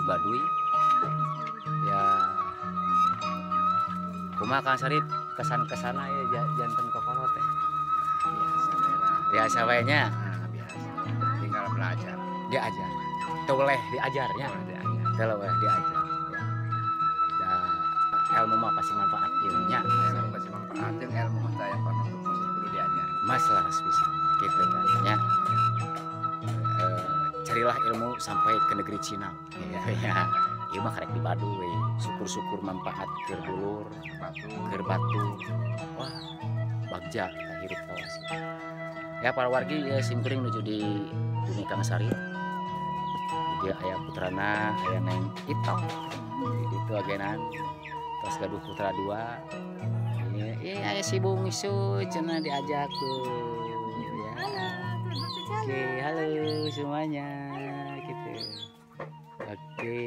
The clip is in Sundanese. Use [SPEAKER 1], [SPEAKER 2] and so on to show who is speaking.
[SPEAKER 1] Baduy ya. Kumaha, Kang Sarip, kesan-kesana ya janten kokolot teh?
[SPEAKER 2] Biasa we lah.
[SPEAKER 1] Biasa we nya.
[SPEAKER 2] Nah, biasa. Tinggal belajar.
[SPEAKER 1] Diajar teu boleh diajarnya.
[SPEAKER 2] Boleh diajar.
[SPEAKER 1] Teu boleh diajar ya. Da ilmu mah pasti manfaat ilmunya.
[SPEAKER 2] Ilmu pasti manfaat, jeung ilmu mah teu aya panutup, masih kudu diajar.
[SPEAKER 1] Mas laras bisa gitu kan ya. Carilah ilmu sampai ke negeri Cina gitu ya. Ieu mah karek di Baduy, syukur-syukur manfaat keur dulur,
[SPEAKER 2] batu,
[SPEAKER 1] keur batu, wah, bagja hirup tawas ya. Para wargi ya, simkuring nuju di bumi Kang Sari. Dia aya putrana, aya Neng Ito di ditu agenan, terus gaduh putra dua. Iya, iya, aya si bungsu cenah diajak tuh ya. Oke, halo semuanya gitu. Oke.